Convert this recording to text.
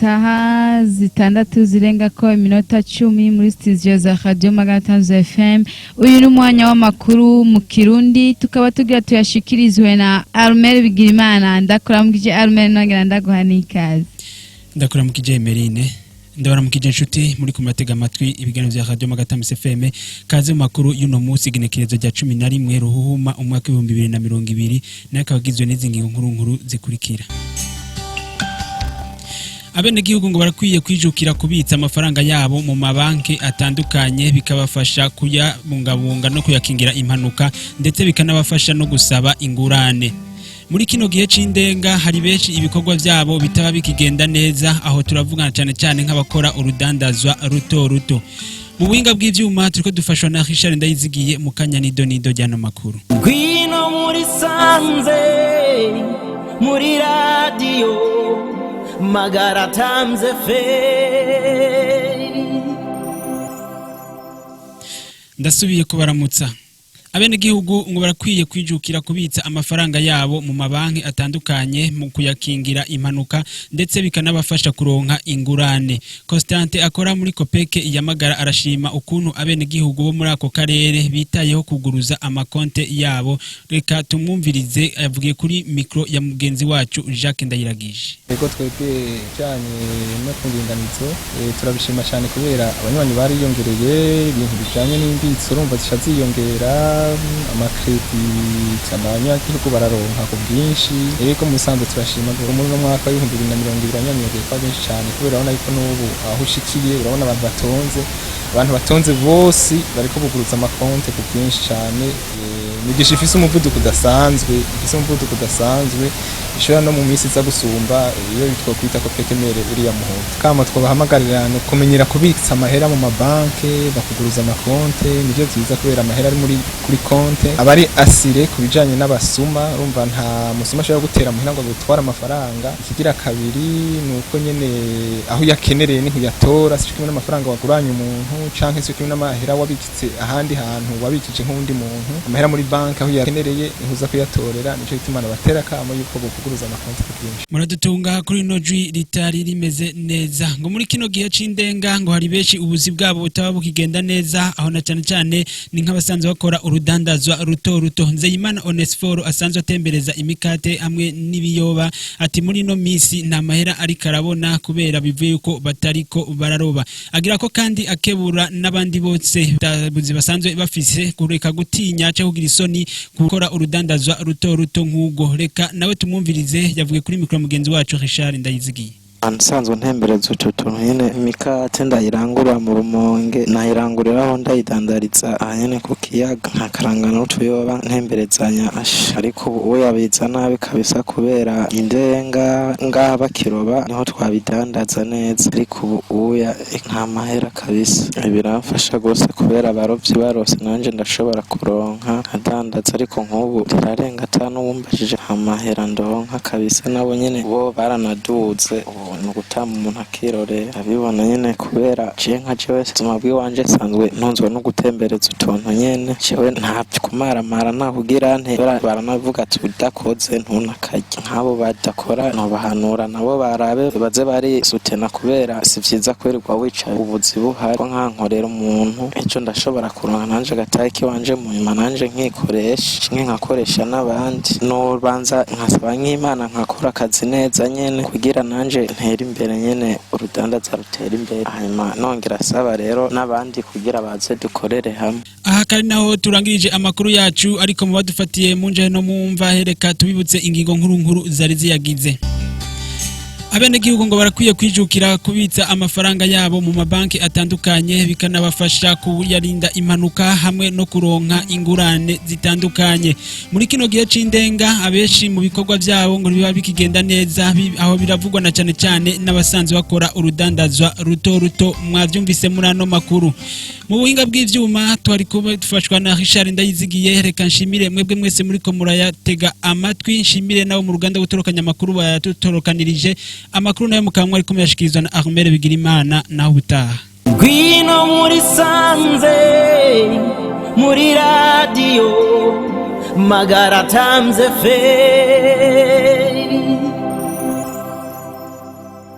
Isaha 6:10 muri studio za Radio Magana FM. Uyu ni umwanya w'amakuru mu Kirundi, tukaba tugira tuyashikirizwe na Armel Bigirimana. Ndakuramukije Armel, nongera ndaguha n'ikaze. Ndakuramukije Emerine, ndabaramukije inshuti muri kumatega amatwi ibiganiro vya Radio Magatamse FM. Kaze mu makuru y'uno munsi, igenekerezo rya 11 Ruhuhuma umwaka 2020, nayo akaba agizwe n'izi ngingo nkuru nkuru zikurikira. Abenegihugu ngo barakwiye kwijukira kubitsa amafaranga yabo mu mabanki atandukanye, bikabafasha kuyabungabunga no kuyakingira impanuka, ndetse bikanabafasha no gusaba ingurane. Muri kino gihe c'indenga hari benshi ibikorwa vyabo bitaba bikigenda neza, aho turavugana cyane cyane nk'abakora urudandazwa ruto ruto. Mu buhinga bw'ivyuma turiko dufashwa na Richard Ndayizigiye. Mu kanya nido nido ryano makuru. Ngwino muri sanze, muri radiyo Magara Times FM. Ndasubiye kubaramutsa. Abenegihugu ngo barakwiye kwijukira kubitsa amafaranga yabo mu mabanki atandukanye mu kuyakingira impanuka, ndetse bikanabafasha kuronka ingurane. Constante akora muri Kopeke Yamagara arashima ukuntu abenegihugu bo muri ako karere bitayeho kuguruza amakonte yabo. Reka tumwumvirize, yavugiye kuri mikro ya mugenzi wacu Jacques Ndayiragije. Ego, twebwe bijanye no ku ndinganizo turabishima cyane kubera abanywanyi bariyongereye. Ibintu bijanye n'imbitso urumva zica ziyongera, amakredi abanyagihugu bararonka ku bwinshi. Ego, mu bisanzwe turashima ngo muri uno mwaka w'2020 abanywanyi bagiye kuba benshi cyane, kubera urabona yuko n'ubu aho ushikiye urabona abantu batonze, abantu batonze bose bariko buguruza amakonte ku bwinshi cyane. Migisha ifise umuvuduko udasanzwe, ifise umuvuduko udasanzwe, ishobora no mu minsi iza gusumba iyo twokwita ko pekemere uriya muhondo. Kama twabahamagarira ni kumenyera kubitsa amahera mu mabanke, bakuguruza amakonte, nivyo vyiza, kubera amahera ari muri kuri konte aba ari assuré ku bijanye n'abasuma. Urumva nta musuma ashobora gutera muhira ngo agutware amafaranga. Ikigira kabiri ni uko nyene aho uyakenereye ni nkuyatora, si kimwe n'amafaranga waguranye umuntu canke si kimwe n'amahera wabikitse ahandi hantu wabikije nk'undi muntu. Amahera muri banki aho uyakenereye ntuza kuyatorera. Nico gituma nabatera kamo yuko bokuguruza amakonte ku bwinshi. Muradutunga kuri ino jwi ritari rimeze neza. Ngo muri kino gihe c'indenga ngo hari benshi ubuzi bwabo butaba bukigenda neza, aho na cyane cyane ni nk'abasanzwe bakora urudandazwa ruto ruto. Nzeyimana Onesphore asanzwe atembereza imikate hamwe n'ibiyoba ati muri ino misi nta mahera ariko arabona kubera bivuye yuko batariko bararoba. Agira ko kandi akebura n'abandi bose buzi basanzwe bafise kureka gutinya cyangwa kugira isoni gukora urudandazwa ruto ruto nk'ubwo. Reka nawe tumwumvirize, yavuye kuri mikoro mugenzi wacu Richard Ndayizigiye. Nsanzwe ntembereza utu tuntu nyene, imikate ndayirangura mu Rumonge, nayiranguriraho ndayidandariza aha nyene ku kiyaga, nkakaranga n'utuyoba ntemberezanya. Asha, ariko ubu yabiza nabi kabisa kubera indenga. Ngaha bakiroba niho twabidandaza neza, ariko ubu uya nta mahera kabisa. Biramfasha gose kubera abarovyi barose nanje ndashobora kuronka nkadandaza, ariko nk'ubu rirarenga ata n'uwumbajije, nta mahera ndonka kabisa. Nabo nyene bo baranaduze, ubu ni ugutama umuntu akirorera abibona nyene, kubera jewe nka jewe ubuzima bw'iwanje nsanzwe ntunzwe no gutembereza utuntu nyene. Jewe nta kumaramara nta kugira nte, baranavuga ati udakoze ntunakarye. Nk'abo badakora nobahanura nabo barabe baze barisutena, kubera si vyiza kwirirwa wicaye ubuzi buhari. Ko nkankorera umuntu ejo ndashobora kuronka nanje agatahe kiwanje, mu nyuma nanje nkikoresha canke nkakoresha n'abandi. Nobanza nkasaba nk'Imana nkakora akazi neza nyene kugira nanje ntere imbere nyene, urudandaza rutera imbere, hanyuma nongera asaba rero n'abandi kugira baze dukorere hamwe. Aha kari naho turangirije amakuru yacu, ariko mu badufatiye mu njahe no mu mva, hereka tubibutse ingingo nkuru nkuru zari ziyagize. Abenegihugu ngo barakwiye kwijukira kubitsa amafaranga yabo mu mabanki atandukanye, bikanabafasha kuyarinda impanuka hamwe no kuronka ingurane zitandukanye. Muri kino gihe c'indenga abenshi mu bikorwa byabo ngo biba bikigenda neza, aho biravugwa na cyane cyane n'abasanzwe bakora urudandazwa ruto ruto. Mwavyumvise muri ano makuru. Mu buhinga bw'ivyuma twari kuba dufashwa na Richard Ndayizigiye. Reka nshimire mwebwe mwese muriko murayatega amatwi, nshimire nabo mu ruganda gutorokanya amakuru bayatutorokanirije. Amakuru nayo mukaba mwariko muyashikirizwa na Armel Bigirimana. Naho ubutaha. Ngwino muri sanze, muri radiyo Magara Times FM.